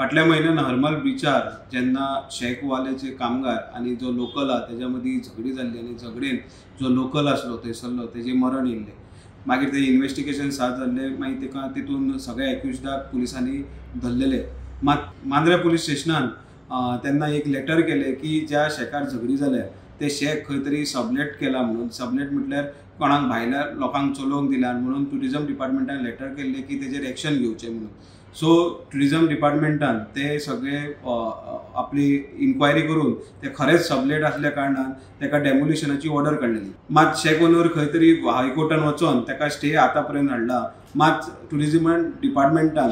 फाटल्या म्हयन्यान हरमल बिचार जेन्ना शॅकवाल्याचे कामगार आनी जो लोकल आहा तेज्या मदीं झगडी जाल्ली आनी झगडेन जो लोकल आसलो थंयसरलो तेजें मरण येयल्लें. मागीर ते इन्वेस्टिगेशन स्टार्ट जाल्लें, मागीर तेका तितून सगळे एक्युज्डाक पुलिसांनी धरलेले. मात मांद्रे पुलीस स्टेशनान तेन्ना एक लेटर केलें की ज्या शॅकार झगडी जाल्या ते शॅक खंय तरी सबलेट केला म्हणून. सबलेट म्हटल्यार कोणाक भायल्या लोकांक चलोवंक दिला म्हणून ट्युरिजम डिपार्टमेंटान लेटर केल्लें की तेजेर एक्शन घेवचें म्हणून. सो ट्युरिजम डिपार्टमेंटान ते सगळे आपली इन्क्वायरी करून ते खरेंच सबलेट आसल्या कारणान तेका डेमोलिशनाची ऑर्डर काडलेली. मात शॅक ओनर खंय तरी हायकोर्टान वचोन तेका स्टे आतां पर्यंत हाडला. मात ट्युरिजम डिपार्टमेंटान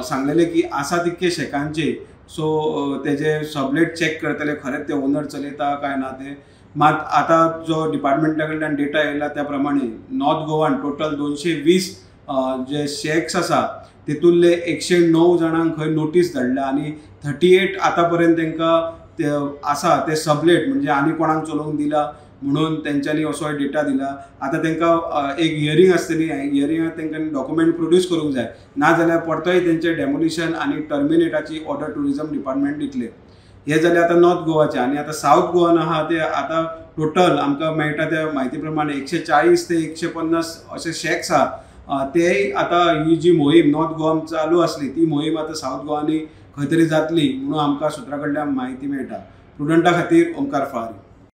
सांगलेलें की आसा तितके शॅकांचे सो तेजे सबलेट चॅक करतले खरेंच ते ओनर चलयता काय ना ते. मात आतां जो डिपार्टमेंटा कडल्यान डेटा येयला त्या प्रमाणे नॉर्थ गोवान टोटल 220 जे शॅक्स आसा तितूंतले 109 जाणांक खंय नोटीस धाडल्या आनी 38 आतां पर्यंत तांकां ते आसा ते सबलेट म्हणजे आनी कोणाक चलोवंक दिला म्हणून तेंच्यांनी असो डेटा दिला. आतां तांकां एक हियरींग आसतली, हियरिंगाक तांकां डॉक्युमेंट प्रोड्यूस करूंक जाय, नाजाल्यार परतोय तेंचें डेमोलिशन आनी टर्मिनेटाची ऑर्डर ट्युरिजम डिपार्टमेंट दितले. हे जालें आतां नॉर्थ गोवाचें. आनी आतां सावथ गोवान आहा ते आतां टोटल आमकां मेळटा त्या म्हायती प्रमाणे 140 ते 150 अशे शॅक्स आहा. ते आतां ही जी मोहीम नॉर्थ गोवान चालू आसली ती मोहीम आतां सावथ गोवांनी खंय तरी जातली म्हणून आमकां सुत्रा कडल्यान म्हायती मेळटा. प्रुडंटा खातीर ओमकार फळारी.